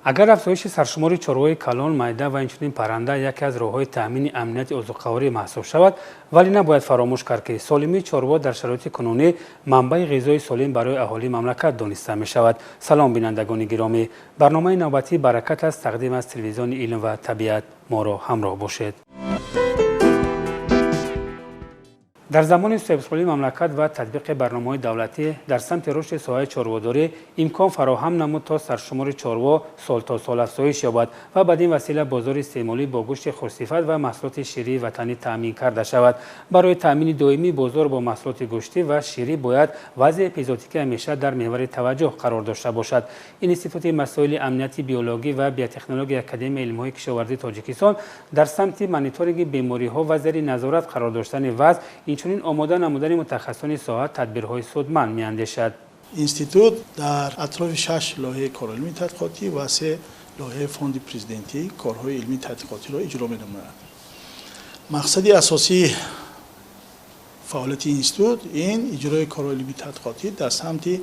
Агар афзоиши саршумори чорвои калон, майда ва инчунин парранда яке аз роҳҳои таъмини амнияти озуқаворӣ маҳсуб шавад, вале набояд фаромӯш кард, ки солимии чорво дар шароити кунунӣ манбаи ғизои солим барои аҳолии мамлакат дониста мешавад. Салом, бинандагони гиромӣ! Барномаи навбатии «Баракат» аст, тақдим аз телевизиони «Илм ва табиат». Моро ҳамроҳ бошед. Дар замони соҳибистиқлолии мамлакат ва татбиқи барномаҳои давлатӣ дар самти рушди соҳаи чорводорӣ имкон фароҳам намуд, то саршумори чорво сол то сол афзоиш ёбад ва бад ин васила бозори истеъмолӣ бо гӯшти хушсифат ва маҳсулоти ширии ватанӣ таъмин карда шавад. Барои таъмини доимии бозор бо маҳсулоти гӯштӣ ва ширӣ бояд вазъи эпизоотикӣ ҳамеша дар меҳвари таваҷҷӯҳ қарор дошта бошад. Институти масоили амнияти биологӣ ва биотехнологияи Академияи илмҳои кишоварзии Тоҷикистон дар самти мониторинги бемориҳо ва зери назорат қарор доштани вазъ, инчунин омода намудани мутахассисони соҳа тадбирҳои судманд меандешад. Институт дар атрофи шаш лоиҳаи корҳои илмии тадқиқотӣ ва се лоиҳаи фонди президентӣ корҳои илмии тадқиқотиро иҷро менамояд. Мақсади асосии фаъолияти институт ин иҷрои корҳои илмии тадқиқотӣ дар самти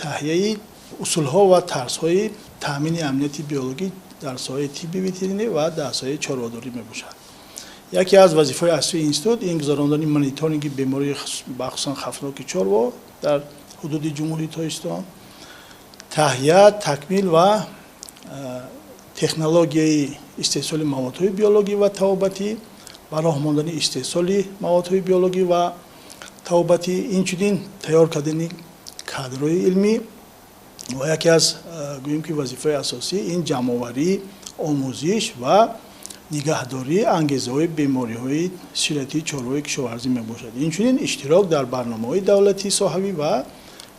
таҳияи усулҳо ва тарзҳои таъмини амнияти биологӣ дар соҳаи тибби ветеринарӣ ва дар соҳаи чорводорӣ мебошад. Яке аз вазифаҳои асосии институт ин гузарондани мониторинги бемории бахусусан хавфноки чорво дар ҳудуди Ҷумҳурии Тоҷикистон, таҳия, такмил ва технологияи истеҳсоли маводҳои биологӣ ва табобатӣ, ба роҳ мондани истеҳсоли маводҳои биологӣ ва табобатӣ, инчунин тайёр кардани кадрҳои илмӣ ва яке аз, гӯем ки, вазифаи асосӣ ин ҷамъоварӣ, омӯзиш ва нигаҳдории ангезаҳои бемориҳои сироятии чорвои кишоварзӣ мебошад. Инчунин иштирок дар барномаҳои давлатии соҳавӣ ва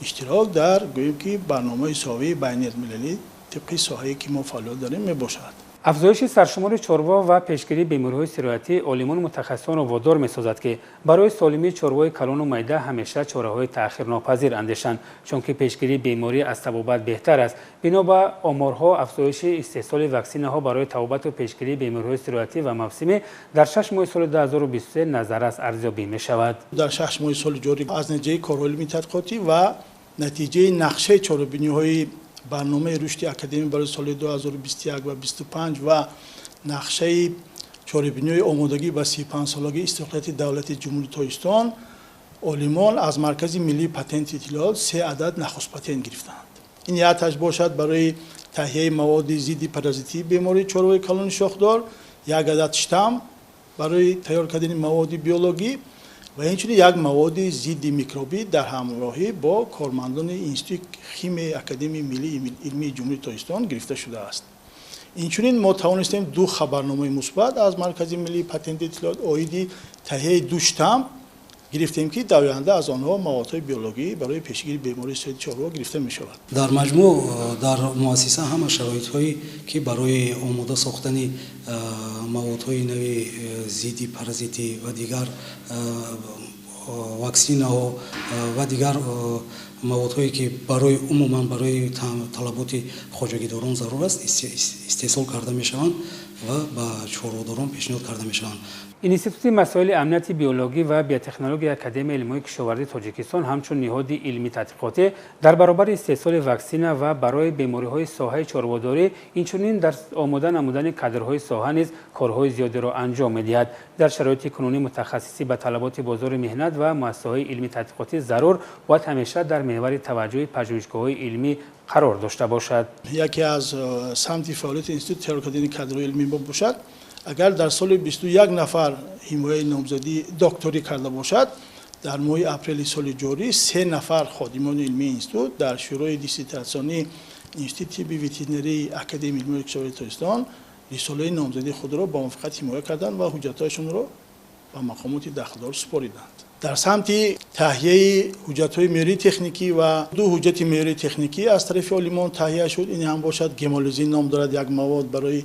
иштирок дар, гӯем ки, барномаи соҳавии байналмилалӣ тибқи соҳае ки мо фаъолият дорем мебошад. Афзоиши саршумори чорво ва пешгирии бемориҳои сироятӣ олимону мутахассисонро водор месозад, ки барои солимии чорвои калону майда ҳамеша чораҳои таъхирнопазир андешанд, чунки пешгирии беморӣ аз табобат беҳтар аст. Бино ба оморҳо, афзоиши истеҳсоли ваксинаҳо барои табобату пешгирии бемориҳои сироятӣ ва мавсимӣ дар 6 моҳи соли 2023 назаррас арзёбӣ мешавад. Дар 6 моҳи соли ҷорӣ аз натиҷаи корҳои илмии тадқиқотӣ ва натиҷаи нақшаи чорабиниҳои барномаи рушди академӣ барои соли 2021 ва 25 ва нақшаи чорабиниҳои омодагӣ ба 35-солагии истиқлолияти давлати Ҷумҳурии Тоҷикистон олимон аз Маркази миллии патенти иттилоот се адад нахуст патент гирифтанд. Ин якташ бошад барои таҳияи маводи зидди паразитии бемории чорвои калони шохдор, як адад штамм барои тайёр кардани маводи биологӣ ва инчунин як маводи зидди микробӣ дар ҳамроҳӣ бо кормандони Институти химияи Академияи миллии илмии Ҷумҳурии Тоҷикистон гирифта шудааст. Инчунин мо тавонистем ду хабарномаи мусбат аз Маркази миллии патенти иттилоот оиди таҳияи ду штамм гирифтем, ки дар оянда аз онҳо маводҳои биологӣ барои пешгирии бемории сирояти чорво гирифта мешавад. Дар маҷмӯъ дар муассиса ҳама шароитҳое, ки барои омода сохтани маводҳои нави зидди паразитӣ ва дигар ваксинаҳо ва дигар маводҳое, ки барои умуман барои талаботи хоҷагидорон зарур аст, истеҳсол карда мешаванд ва ба чорводорон пешниҳод карда мешаванд. Институти масоили амнияти биологӣ ва биотехнологияи Академияи илмҳои кишоварзии Тоҷикистон ҳамчун ниҳоди илмӣ тадқиқотӣ дар баробари истеҳсоли ваксина ва барои бемориҳои соҳаи чорводорӣ, инчунин дар омода намудани кадрҳои соҳа низ корҳои зиёдеро анҷом медиҳад. Дар шароити кунунӣ мутахассисӣ ба талаботи бозори меҳнат ва муассисаҳои илмӣ тадқиқотӣ зарур бояд ҳамеша дар меҳвари таваҷҷӯҳи пажӯҳишгоҳҳои илмӣ қарор дошта бошад. Яке аз самти фаъолияти институт тайёр кардани кадрҳои илмӣ бошад. Агар дар соли 21 нафар ҳимояи номзадии докторӣ карда бошад, дар моҳи апрели соли ҷорӣ се нафар ходимони илмии институт дар Шӯрои диссертатсионии Институти тибби ветеринарии Академияи илмҳои кишоварзии Тоҷикистон рисолаи номзадии худро бо муваффақият ҳимоя карданд ва ҳуҷҷатҳояшонро ба мақомоти дахлдор супориданд. Дар самти таҳияи ҳуҷҷатҳои меъёрии техникӣ ва ду ҳуҷҷати меъёрии техникӣ аз тарафи олимон таҳия шуд. Ин ҳам бошад гемолизин ном дорад, як мавод барои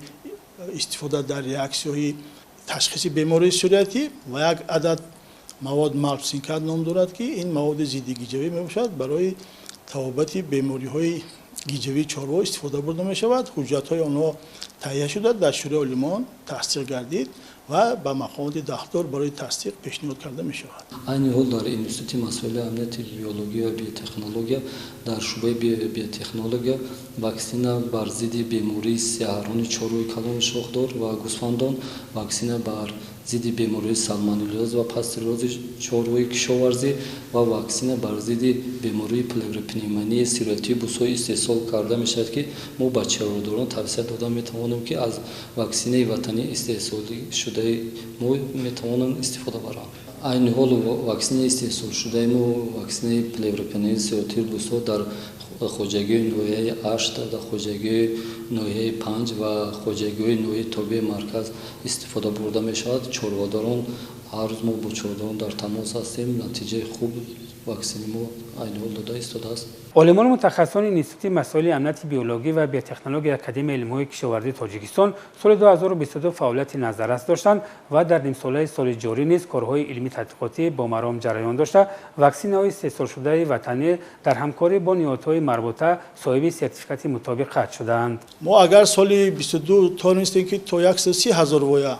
истифода дар реаксияҳои ташхиси бемории сироятӣ, ва як адад мавод малпсинкат ном дорад, ки ин маводи зидди гиҷавӣ мебошад, барои табобати бемориҳои гиҷавии чорво истифода бурда мешавад. Ҳуҷҷатҳои онҳо таҳия шуда дар Шӯрои олимон тасдиқ гардид ва ба мақомоти дахлдор барои тасдиқ пешниҳод карда мешавад. Айни ҳол дар Институти масоили амнияти биология ва биотехнология дар шӯъбаи биотехнология ваксина бар зидди бемории сиҳарони чорвои калони шохдор ва гӯсфандон, ваксина бар зидди бемории салмонеллоз ва пастереллози чорвои кишоварзӣ ва ваксина бар зидди бемории плевропневмонияи сироятии бусҳо истеҳсол карда мешавад, ки мо ба чорводорон тавсия дода метавонем, ки аз ваксинаи ватанӣ истеҳсолшудаи мо метавонанд истифода баранд. Айни ҳол ваксинаи истеҳсолшудаи мо, ваксинаи плевропневмонияи сироятии бусҳо, дар хоҷагии ноҳияи 8, дар хоҷагии ноҳияи 5 ва хоҷагиҳои ноҳияи тобеи марказ истифода бурда мешавад. Чорводорон, ҳар рӯз мо бо чорводорон дар тамос ҳастем. Натиҷаи хуб ваксини мо айни ҳол дода истодааст. Олимону мутахассисони Институти масоили амнияти биологӣ ва биотехнологияи Академияи илмҳои кишоварзии Тоҷикистон соли 2022 фаъолияти назаррас доштанд ва дар нимсолаи соли ҷорӣ низ корҳои илмӣ тадқиқотӣ бо маром ҷараён дошта, ваксинаҳои истеҳсолшудаи ватанӣ дар ҳамкорӣ бо ниҳодҳои марбута соҳиби сертификати мутобиқат шудаанд. Мо агар соли 22 тавонистем, ки то 130 ҳазор воя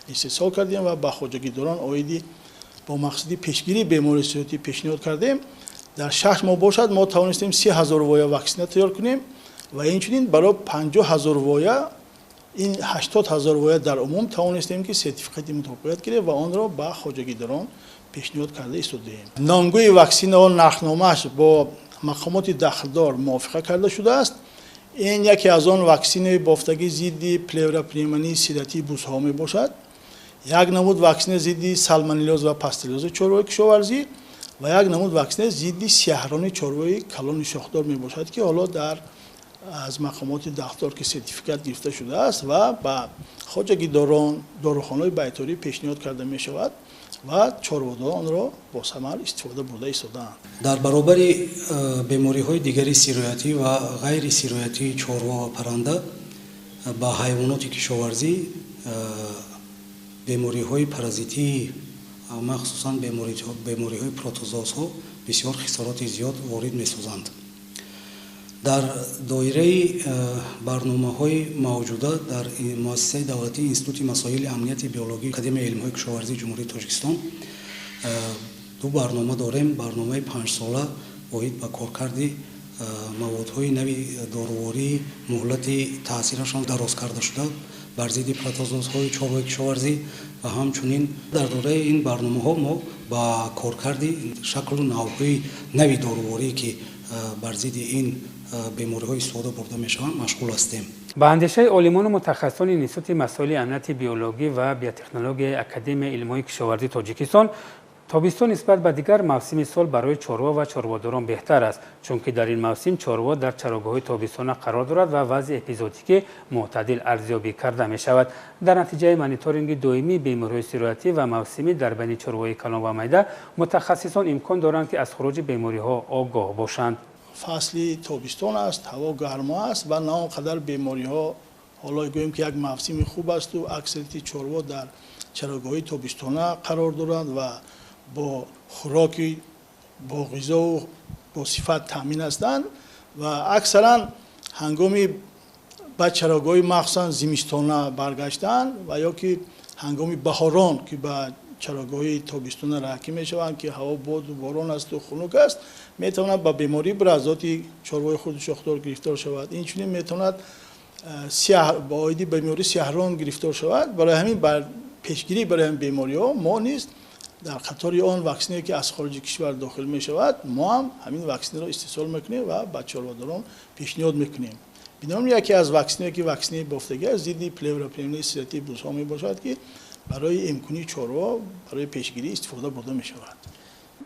истеҳсол кардем ва ба хоҷагидорон оиди бо мақсади пешгирии бемории сироятӣ пешниҳод кардем, дар 6 моҳ бошад мо тавонистем 30 ҳазор воя ваксина тайёр кунем ва инчунин барои 50 ҳазор воя, ин 80 ҳазор воя дар умум тавонистем, ки сертификати мутобиқат гирем ва онро ба хоҷагидорон пешниҳод карда истодаем. Номгӯи ваксинаҳо, нархномааш бо мақомоти дахлдор мувофиқа карда шудааст. Ин яке аз он ваксинаи бофтагӣ зидди плевропневмонияи сироятии бузҳо мебошад, як намуд ваксина зидди салмонеллоз ва пастереллози чорвои кишоварзӣ ва як намуд ваксина зидди сиҳарони чорвои калони шохдор мебошад, ки ҳоло дар аз мақомоти дахлдор ки сертификат гирифта шудааст ва ба хоҷагидорон, дорухонаҳои байторӣ пешниҳод карда мешавад ва чорводорон онро бо самар истифода бурда истодаанд. Дар баробари бемориҳои дигари сироятӣ ва ғайри сироятии чорво ва парранда ба ҳайвоноти кишоварзӣ бемориҳои паразитии, махсусан бемориҳои протозоозҳо бисёр хисороти зиёд ворид месозанд. Дар доираи барномаҳои мавҷуда дар муассисаи давлатии Институти масоили амнияти биологии Академияи илмҳои кишоварзии Ҷумҳурии Тоҷикистон ду барнома дорем. Барномаи панҷсола оид ба коркарди маводҳои нави дорувории муҳлати таъсирашон дароз карда шуда бар зидди протозоозҳои чорвои кишоварзӣ ва ҳамчунин дар доираи ин барномаҳо мо ба коркарди шаклу навъҳои нави доруворӣ, ки бар зидди ин бемориҳо истифода бурда мешаванд, машғул ҳастем. Ба андешаи олимону мутахассисони Институти масоили амнияти биологӣ ва биотехнологияи Академияи илмҳои кишоварзии Тоҷикистон, тобистон нисбат ба дигар мавсими сол барои чорво ва чорводорон беҳтар аст, чунки дар ин мавсим чорво дар чарогоҳҳои тобистона қарор дорад ва вазъи эпизоотикӣ мӯътадил арзёбӣ карда мешавад. Дар натиҷаи мониторинги доимии бемориҳои сироятӣ ва мавсимӣ дар байни чорвои калон ва майда, мутахассисон имкон доранд, ки аз хуруҷи бемориҳо огоҳ бошанд. Фасли тобистон аст, ҳаво гармо аст ва на он қадар бемориҳо, ҳоло гӯем, ки як мавсими хуб асту аксарияти чорво дар чарогоҳҳои тобистона қарор доранд ва бо хӯроки бо ғизову бо сифат таъмин ҳастанд ва аксаран ҳангоми ба чарогоҳи махсусан зимистона баргаштан ва ё ки ҳангоми баҳорон, ки ба чарогоҳи тобистона раҳакӣ мешаванд, ки ҳаво боду борон асту хунук аст, метавонад ба бемории бразоти чорвои хурду шохдор гирифтор шавад. Инчунин метавонад ба оиди бемории сиҳарон гирифтор шавад. Барои ҳамин бар пешгирӣ барои ҳамин бемориҳо мо низ дар қатори он ваксинае, ки аз хориҷи кишвар дохил мешавад, мо ҳам ҳамин ваксинаро истеҳсол мекунем ва ба чорводорон пешниҳод мекунем. Бинобар яке аз ваксиное, ки ваксинаи бофтагӣ аст, зидди плевропневмонияи сироятии бузҳо мебошад, ки барои эмкунии чорво, барои пешгирӣ истифода бурда мешавад.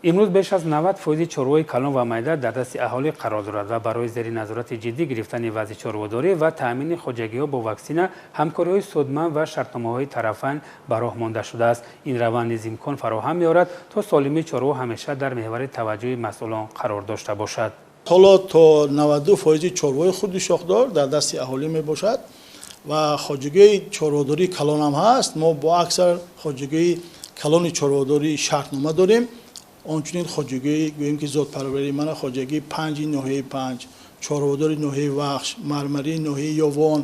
Имрӯз беш аз 90 фоизи чорвои калон ва майда дар дасти аҳолӣ қарор дорад ва барои зери назорати ҷиддӣ гирифтани вазъи чорводорӣ ва таъмини хоҷагиҳо бо ваксина ҳамкориҳои судманд ва шартномаҳои тарафайн ба роҳ монда шудааст. Ин раванд низ имкон фароҳам меорад, то солимии чорво ҳамеша дар меҳвари таваҷҷӯҳи масъулон қарор дошта бошад. Ҳоло то 92 фоизи чорвои хурди шохдор дар дасти аҳолӣ мебошад ва хоҷагии чорводории калонам ҳаст. Мо бо аксар хоҷагии калони чорводорӣ шартнома дорем. Ончунин хоҷагии, гӯем, ки зодпарварӣ, мана хоҷагии панҷи ноҳияи Панҷ, чорводори ноҳияи Вахш, мармарии ноҳияи Ёвон,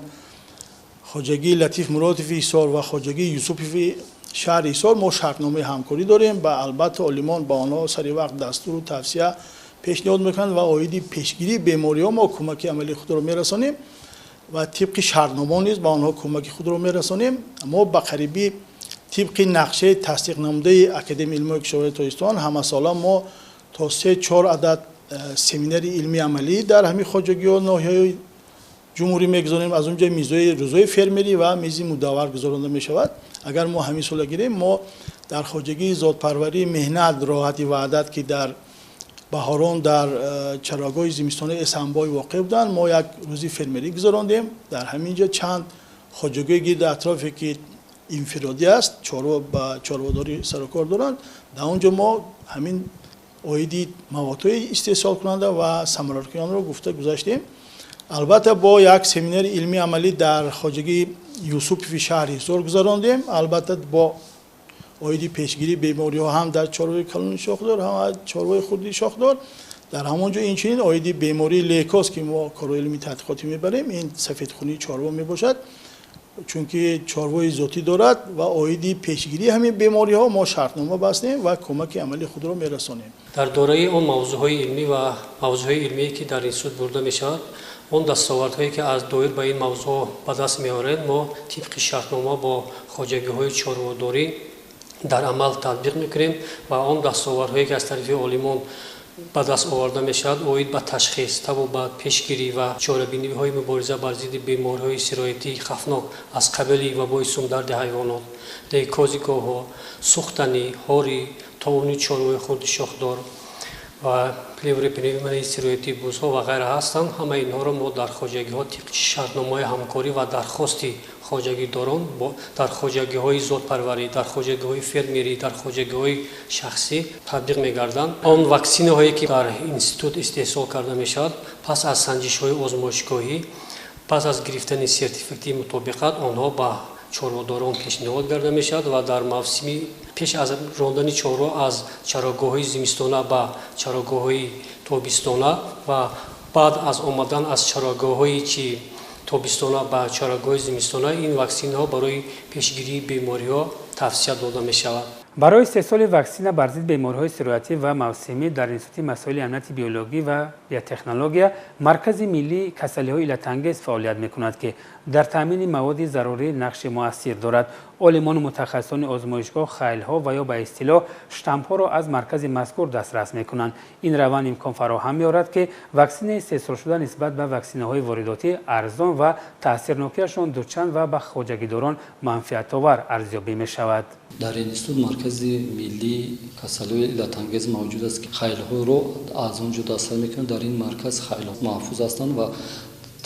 хоҷагии Латиф Муродови Ҳисор ва хоҷагии Юсупови шаҳри Ҳисор мо шартномаи ҳамкорӣ дорем ва албатта олимон ба онҳо сари вақт дастуру тавсия пешниҳод мекунанд ва оиди пешгирии бемориҳо мо кӯмаки амалии худро мерасонем ва тибқи шартнома низ ба онҳо кӯмаки худро мерасонем. Мо ба қарибӣ тибқи нақшаи тасдиқнамудаи Академияи илмҳои кишоварзии Тоҷикистон ҳамасола мо то 3-4 адад семинари илмии амалӣ дар ҳамин хоҷагиҳо ноҳияҳои ҷумҳурӣ мегузорем. Аз он ҷо мизҳои рӯзҳои фермерӣ ва мизи мудаввар гузаронда мешавад. Агар мо ҳамин сола гирем, мо дар хоҷагии зодпарварии Меҳнат, Роҳати Ваҳдат, ки дар баҳорон дар чарогоҳи зимистонаи Эсанбой воқеъ буданд, мо як рӯзи фермерӣ гузарондем. Дар ҳамин ҷо чанд хоҷагии гирди атрофе ки инфиродӣ аст, чорво ба чорводорӣ сарукор доранд, дар он ҷо мо ҳамин оиди маводҳои истеҳсолкунанда ва самаранокии онро гуфта гузаштем. Албатта бо як семинари илмии амалӣ дар хоҷагии Юсупови шаҳри Ҳисор гузарондем. Албатта бо оиди пешгирии бемориҳо ҳам дар чорвои калони шохдор, ҳам чорвои хурди шохдор. Дар ҳамон ҷо инчунин оиди бемории лейкоз, ки мо корҳои илмии тадқиқотӣ мебарем, ин сафедхунии чорво мебошад, чунки чорвои зотӣ дорад ва оиди пешгирии ҳамин бемориҳо мо шартнома бастем ва кӯмаки амалии худро мерасонем. Дар дораи он мавзӯъҳои илмӣ ва мавзӯъҳои илмие ки дар институт бурда мешавад, он дастовардҳое ки аз доир ба ин мавзӯъҳо ба даст меорем, мо тибқи шартнома бо хоҷагиҳои чорводорӣ дар амал татбиқ мекунем ва он дастовардҳое ки аз тарафи олимон ба даст оварда мешавад оид ба ташхис, табобат, пешгирӣ ва чорабиниҳои мубориза бар зидди бемориҳои сироятии хавфнок аз қабили вабои сумдарди ҳайвонот, лейкози говҳо, сӯхтанӣ, ҳорӣ, тоони чорвои хурди шохдор ва плевропневмонияи сироятии бузҳо ва ғайра ҳастанд. Ҳамаи инҳоро мо дар хоҷагиҳо тибқи шартномаҳои ҳамкорӣ ва дархости хоҷагидорон дар хоҷагиҳои зодпарварӣ, дар хоҷагиҳои фермерӣ, дар хоҷагиҳои шахсӣ татбиқ мегарданд. Он ваксинаҳое ки дар институт истеҳсол карда мешавад, пас аз санҷишҳои озмоишгоҳӣ, пас аз гирифтани сертификати мутобиқат, онҳо ба чорводорон пешниҳод карда мешавад ва дар мавсими пеш аз рондани чорво аз чарогоҳҳои зимистона ба чарогоҳҳои тобистона ва баъд аз омадан аз чарогоҳҳои чи тобистона ба чарогоҳи зимистона ин ваксинаҳо барои пешгирии бемориҳо тавсия дода мешавад. Барои истеҳсоли ваксина бар зидди бемориҳои сироятӣ ва мавсимӣ дар Институти масоили амнияти биологӣ ва биотехнология Маркази миллии касалиҳои иллатангез фаъолият мекунад, ки дар таъмини маводи зарурӣ нақши муассир дорад. Олимону мутахассисони озмоишгоҳ хайлҳо ва ё ба истилоҳ штампҳоро аз маркази мазкур дастрас мекунанд. Ин раванд имкон фароҳам меорад, ки ваксинаи истеҳсолшуда нисбат ба ваксинаҳои воридотӣ арзон ва таъсирнокиашон дучанд ва ба хоҷагидорон манфиатовар арзёбӣ мешавад. Дар институт Маркази миллии касалиҳои иллатангез мавҷуд аст, ки хайлҳоро аз он ҷо дастрас мекунанд. Дар ин марказ хайлҳо маҳфуз ҳастанд ва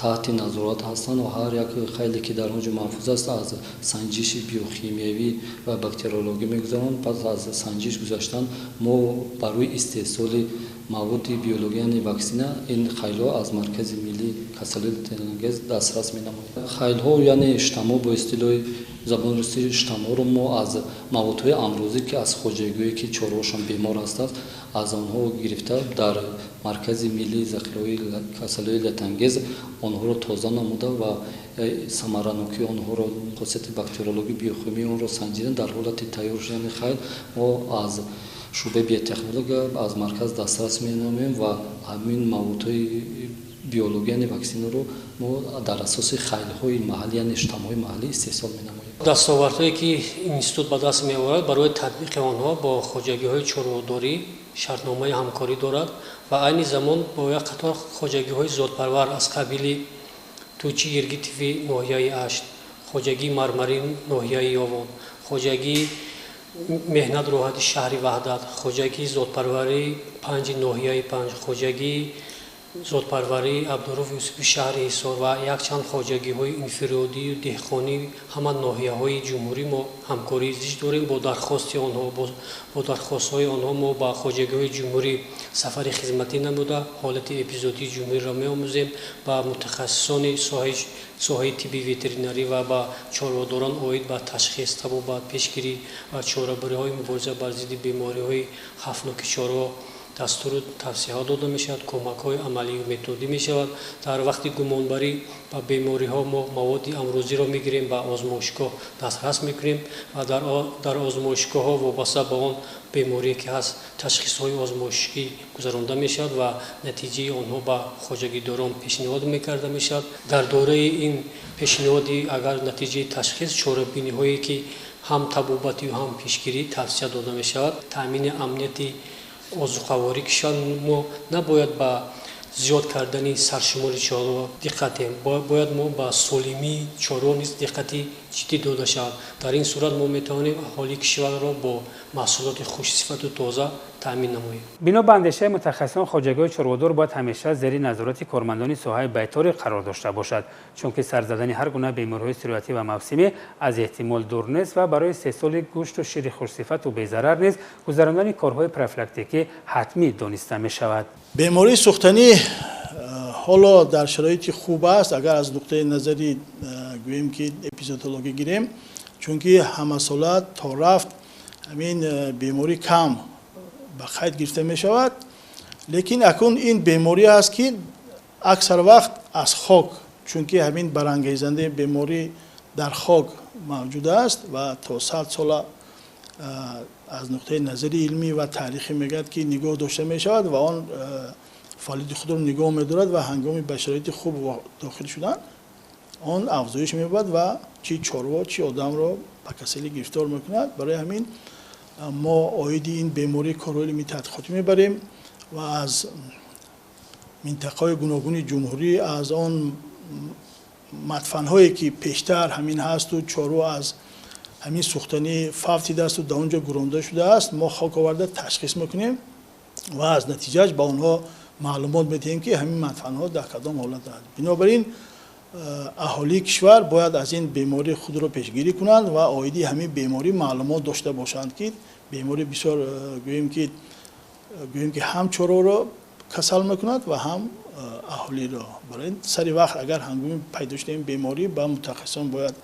таҳти назорат ҳастанд ва ҳар як хайле ки дар он ҷо маҳфуз аст аз санҷиши биохимиявӣ ва бактериологӣ мегузаранд. Пас аз санҷиш гузаштан мо барои истеҳсоли маводи биологӣ, яъне ваксина, ин хайлҳо аз Маркази миллии касалиҳои иллатангез дастрас менамояд. Хайлҳо, яъне штаммҳо, бо истилоҳи забони русӣ штаммҳоро мо аз маводҳои амрозӣ, ки аз хоҷагиҳое ки чорвошон бемор ҳастанд, аз онҳо гирифта дар Маркази миллии захираҳои касалиҳои иллатангез онҳоро тоза намуда ва самаранокии онҳоро, хосияти бактериологӣ, биохимияи онро санҷидан. Дар ҳолати тайёр шудани хайл мо аз шӯъбаи биотехнология аз марказ дастрас менамоем ва ҳамин маводҳои биологӣ, яъне ваксинаро мо дар асоси хайлҳои маҳаллӣ, яъне штаммҳои маҳаллӣ истеҳсол менамоем. Дастовардҳое ки институт ба даст меорад, барои татбиқи онҳо бо хоҷагиҳои чорводорӣ шартномаи ҳамкорӣ дорад ва айни замон бо як қатор хоҷагиҳои зодпарвар аз қабили Тӯчи Иргитови ноҳияи Ашт, хоҷагии Мармарин ноҳияи Ёвон, хоҷагии Меҳнат Роҳати шаҳри Ваҳдат, хоҷагии зодпарварии Панҷи ноҳияи Панҷ, хоҷагии зодпарварии Абдуруф Юсуфи шаҳри Ҳисор ва якчанд хоҷагиҳои инфиродию деҳқонӣ ҳама ноҳияҳои ҷумҳурӣ мо ҳамкории зич дорем. Бо дархости онҳо, бо дархостҳои онҳо мо ба хоҷагиҳои ҷумҳурӣ сафари хизматӣ намуда, ҳолати эпизоотии ҷумҳуриро меомӯзем, ба мутахассисони соҳаи тибби ветеринарӣ ва ба чорводорон оид ба ташхис, табобат, пешгирӣ ва чорабириҳои мубориза бар зидди бемориҳои хавфноки чорво дастуру тавсияҳо дода мешавад, кӯмакҳои амалию методӣ мешавад. Дар вақти гумонбарӣ ба бемориҳо мо маводи амрӯзиро мегирем, ба озмоишгоҳ дастрас мекунем ва дар озмоишгоҳҳо вобаста ба он беморие ки ҳаст ташхисҳои озмоишӣ гузаронда мешавад ва натиҷаи онҳо ба хоҷагидорон пешниҳод мекарда мешавад. Дар доираи ин пешниҳоди агар натиҷаи ташхис чорабиниҳое ки ҳам табобатию ҳам пешгирӣ тавсия дода мешавад. Таъмини амнияти озуқаворӣ кишвар мо набояд ба зиёд кардани саршумори чорво диққат диҳем, бояд мо ба солимии чорво низ диққати ҷиддӣ дода шавад. Дар ин сурат мо метавонем аҳолии кишварро бо маҳсулоти хушсифату тоза таъмин намоем. Бино ба андешаи мутахассисон, хоҷагиҳои чорводор бояд ҳамеша зери назорати кормандони соҳаи байторӣ қарор дошта бошад, чунки сар задани ҳар гуна бемориҳои сироятӣ ва мавсимӣ аз эҳтимол дур нест ва барои истеҳсоли гӯшту шири хушсифату безарар низ гузарондани корҳои профилактикӣ ҳатмӣ дониста мешавад. Бемории сӯхтанӣ ҳоло дар шароити хуб аст, агар аз нуқтаи назари гӯем ки эпизоотологӣ гирем, чунки ҳамасола то рафт ҳамин беморӣ кам ба қайд гирифта мешавад. Лекин акнун ин беморӣ аст ки аксар вақт аз хок, чунки ҳамин барангезандаи беморӣ дар хок мавҷуд аст ва то 100 сола аз нуқтаи назари илмӣ ва таърихӣ мегӯяд ки нигоҳ дошта мешавад ва он фаъолияти худро нигоҳ медорад ва ҳангоми ба шароити хуб дохил шудан он афзоиш меёбад ва чӣ чорво чӣ одамро ба касалӣ гирифтор мекунад. Барои ҳамин мо оиди ин беморӣ корҳои илмии тадқиқотӣ мебарем ва аз минтақаҳои гуногуни ҷумҳурӣ аз он мадфанҳое ки пештар ҳамин ҳасту чорво аз ҳамин сӯхтанӣ фавтидаасту дар он ҷо гуронда шудааст, мо хок оварда ташхис мекунем ва аз натиҷааш ба онҳо маълумот медиҳем ки ҳамин мадфанҳо дар кадом ҳолат аст. Бинобар ин аҳолии кишвар бояд аз ин беморӣ худро пешгирӣ кунанд ва оиди ҳамин беморӣ маълумот дошта бошанд ки беморӣ бисёр гӯем ки ҳам чорворо касал мекунад ва ҳам аҳолиро. Барои сари вақт агар ҳангоми пайдо шудани беморӣ ба мутахассисон бояд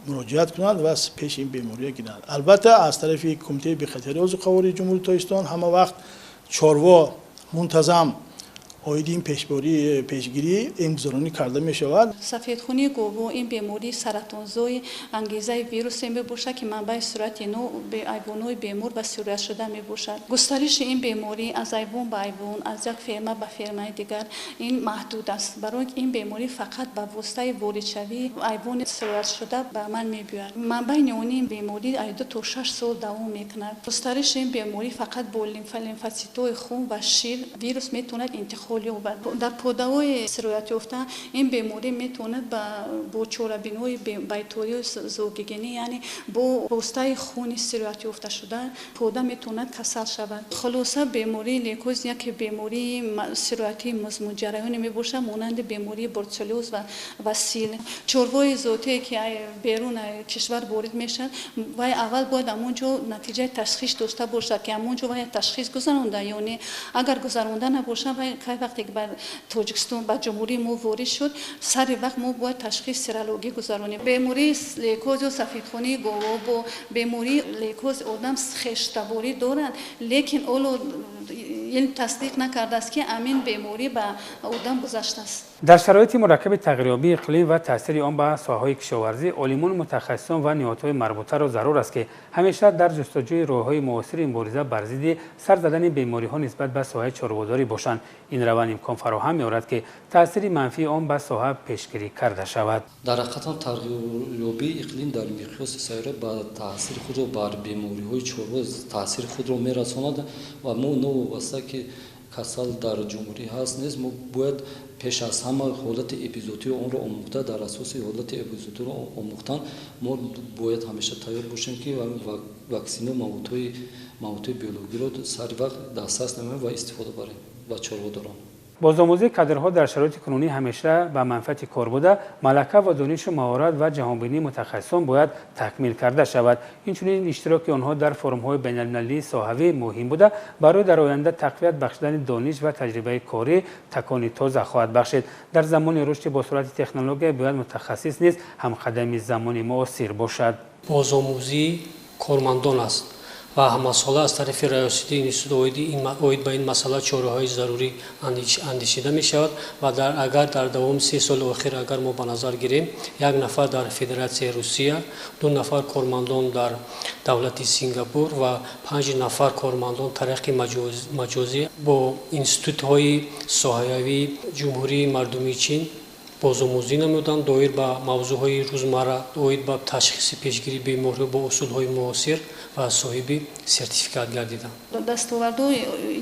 муроҷиат кунанд ва пеши ин бемориро гиранд. Албатта аз тарафи Кумитаи бехатарии озуқавории Ҷумҳурии Тоҷикистон ҳама вақт чорво мунтазам оиди ин пешгирӣ эмгузаронӣ карда мешавад. Сафедхунии говҳо ин бемории саратонзои ангезаи вирусе мебошад ки манбаи сурати айвонҳои бемор ва сироятшуда мебошад. Густариши ин беморӣ аз айвон ба айвон, аз як ферма ба фермаи дигар ин маҳдуд аст. Барои ин беморӣ фақат ба воситаи воридшавии айвони сироятшуда ба амал мебиёяд. Манбаи ниҳонии ин беморӣ аз 2 то 6 сол давом мекунад. Густариши ин беморӣ фақат бо лимфоцитҳои хун ва шир вирус метавонад интиқол ёбад. Дар подаҳои сироятёфта ин беморӣ метавонад бо чорабиниҳои байторию зоогигиенӣ, яъне бо воситаи хуни сироятёфта шуда пода метавонад касал шавад. Хулоса, бемории лейкоз яке бемории сироятии музмунҷараёне мебошад, монанди бемории борселлёз ва сил. Чорвои зотие ки берун кишвар ворид мешавад, вай аввал бояд ҳамон ҷо натиҷаи ташхис дошта бошад ки ҳамон ҷо вай ташхис гузаронда ё не. Агар гузаронда набошад, вай кай вақте ки ба Тоҷикистон, ба ҷумҳурии мо ворид шуд, сари вақт мо бояд ташхис серологӣ гузаронем. Бемории лейкоз ё сафедхунии говҳо бо бемории лейкози одам хештаборӣ доранд, лекин ҳоло илм тасдиқ накардааст ки ҳамин беморӣ ба одам гузаштааст. Дар шароити мураккаби тағйирёбии иқлим ва таъсири он ба соҳаҳои кишоварзӣ, олимон, мутахассисон ва ниҳодҳои марбутаро зарур аст ки ҳамеша дар ҷустуҷӯи роҳҳои муосири мубориза бар зидди сар задани бемориҳо нисбат ба соҳаи чорводорӣ бошанд. Ин раванд имкон фароҳам меорад ки таъсири манфии он ба соҳа пешгирӣ карда шавад. Дар ҳақиқатан тағйирёбии иқлим дар миқёси сайёра ба таъсири худро бар бемориҳои чорво таъсири худро мерасонад ва мо новобаста ки касал дар ҷумҳурӣ ҳаст нест, мо бояд пеш аз ҳама ҳолати эпизоотии онро омӯхта, дар асоси ҳолати эпизоотиро омӯхтан мо бояд ҳамеша тайёр бошем ки ваксина маводҳои биологиро сари вақт дастрас намоем ва истифода барем ба чорводорон. Бозомӯзии кадрҳо дар шароити кунунӣ ҳамеша ба манфиати кор буда, малака ва донишу маҳорат ва ҷаҳонбинии мутахассисон бояд такмил карда шавад. Инчунин иштироки онҳо дар форумҳои байналмилалии соҳавӣ муҳим буда, барои дар оянда тақвият бахшидани дониш ва таҷрибаи корӣ такони тоза хоҳад бахшид. Дар замони рушди босуръати технология бояд мутахассис низ ҳамқадами замони муосир бошад. Бозомӯзии кормандон аст. Ва ҳамасола аз тарафи раёсати институт оид ба ин масъала чораҳои зарурӣ андешида мешавад ва агар дар давоми 3 соли охир агар мо ба назар гирем, 1 нафар дар Федератсияи Русия, 2 нафар кормандон дар давлати Сингапур ва 5 нафар кормандон тариқи маҷозӣ бо институтҳои соҳавии Ҷумҳурии Мардумии Чин бозомӯзӣ намуданд доир ба мавзӯъҳои рӯзмарра, оид ба ташхиси пешгирии бемориҳо бо усулҳои муосир ва соҳиби сертификат гардиданд. Дастовардҳои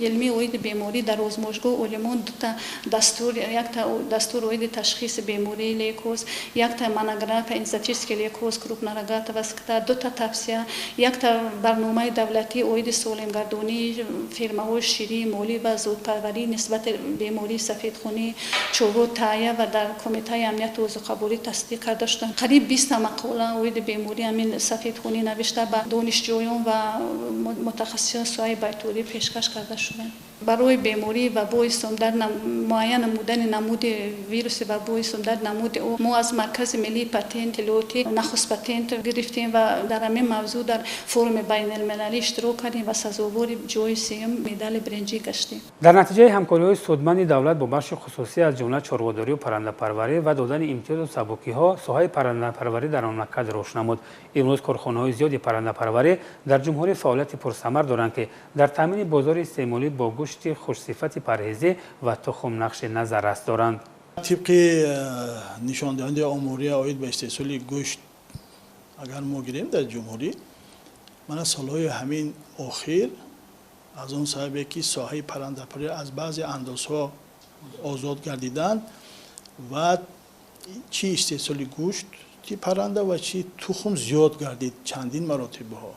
илмии оиди беморӣ дар озмоишгоҳ олимон дута дастур, якта дастур оиди ташхиси бемории лейкоз, якта монография энзоотический лейкоз крупнорогатого скота, дута тавсия, якта барномаи давлатӣ оиди солимгардонии фермаҳои ширӣ, молӣ ва зудпарварӣ нисбати бемории сафедхунӣ чорво таҳия ва дар Кумитаи амнияти озуқаворӣ тасдиқ карда шуданд. Қариб 20 мақола оиди бемории ҳамин сафедхунӣ навишта ба донишҷӯён ва мутахассисон соҳаи байторӣ пешкаш карда шуданд. Барои бемории вабои сумдар муайян намудани намуди вируси вабои сумдар намуди ӯ мо аз Маркази миллии патент иттилоотӣ нахуст патент гирифтем ва дар ҳамин мавзӯъ дар форуми байналмилалӣ иштирок кардем ва сазовори ҷои сеюм медали биринҷӣ гаштем. Дар натиҷаи ҳамкориҳои судманди давлат бо бахши хусусӣ аз ҷумла чорводорию паррандапарварӣ ва додани имтиёзу сабукиҳо соҳаи паррандапарварӣ дар мамлакат рушд намуд. Имрӯз корхонаҳои зиёди паррандапарварӣ дар ҷумҳурӣ фаъолияти пурсамар доранд, ки дар таъмини бозори истеъмолӣ бо гӯшти хушсифати парҳезӣ ва тухм нақши назаррас доранд. Тибқи нишондиҳандаи омория оид ба истеҳсоли гӯшт агар мо гирем дар ҷумҳурӣ, мана солҳои ҳамин охир аз он сабабе ки соҳаи паррандапарварӣ аз баъзе андозҳо озод гардиданд ва чи истеҳсоли гӯшти парранда ва чи тухм зиёд гардид чандин маротибаҳо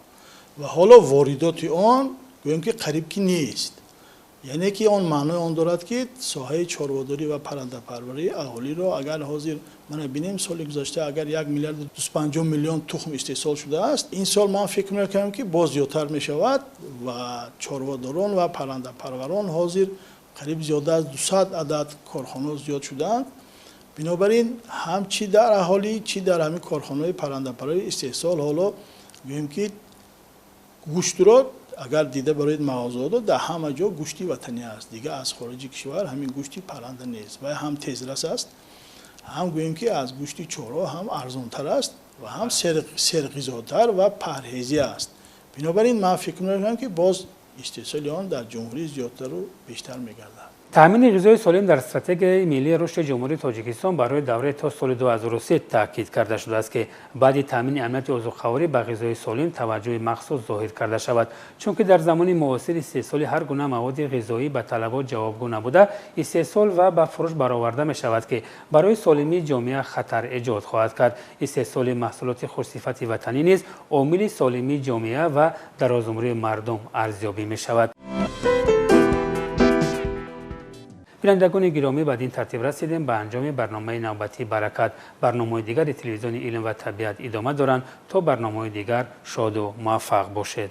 ва ҳоло воридоти он гӯем ки қариб ки нест. Яъне ки он маънои он дорад, ки соҳаи чорводорӣ ва паррандапарварӣ аҳолиро агар ҳозир мана бинем, соли гузашта агар 1 миллиарду 250 миллион тухм истеҳсол шудааст, ин сол ман фикр мекунам, ки боз зиёдтар мешавад ва чорводорон ва паррандапарварон ҳозир қариб зиёда аз 200 адад корхонаҳо зиёд шудаанд. Бинобар ин ҳам чи дар аҳолӣ, чи дар ҳамин корхонаҳои паррандапарварӣ истеҳсол ҳоло гӯем ки гӯштро агар дида барои мағозаҳо дар ҳама ҷо гӯшти ватанӣ аст, дигар аз хориҷи кишвар ҳамин гӯшти парранда нест ва ҳам тезрас аст, ҳам гӯем ки аз гӯшти чорво ҳам арзонтар аст ва ҳам серғизотар ва парҳезӣ аст. Бинобар ин ман фикр мекунам, ки боз истеҳсоли он дар ҷумҳурӣ зиёдтару бештар мегардад. Таъмини ғизои солим дар стратегияи миллии рушди Ҷумҳурии Тоҷикистон барои давраи то соли 2030 таъкид карда шудааст, ки баъди таъмини амнияти озуқаворӣ ба ғизои солим таваҷҷӯҳи махсус зоҳир карда шавад, чунки дар замони муосир истеҳсоли ҳар гуна маводи ғизоӣ ба талабот ҷавобгӯ набуда, истеҳсол ва ба фурӯш бароварда мешавад, ки барои солимии ҷомеа хатар эҷод хоҳад кард. Истеҳсоли маҳсулоти хушсифати ватанӣ низ омили солимии ҷомеа ва дарозумрии мардум арзёбӣ мешавад. Бинандагони гиромӣ, бад ин тартиб расидем ба анҷоми барномаи навбатии Баракат. Барномаҳои дигари телевизиони илм ва табиат идома доранд. То барномаҳои дигар шоду муваффақ бошед.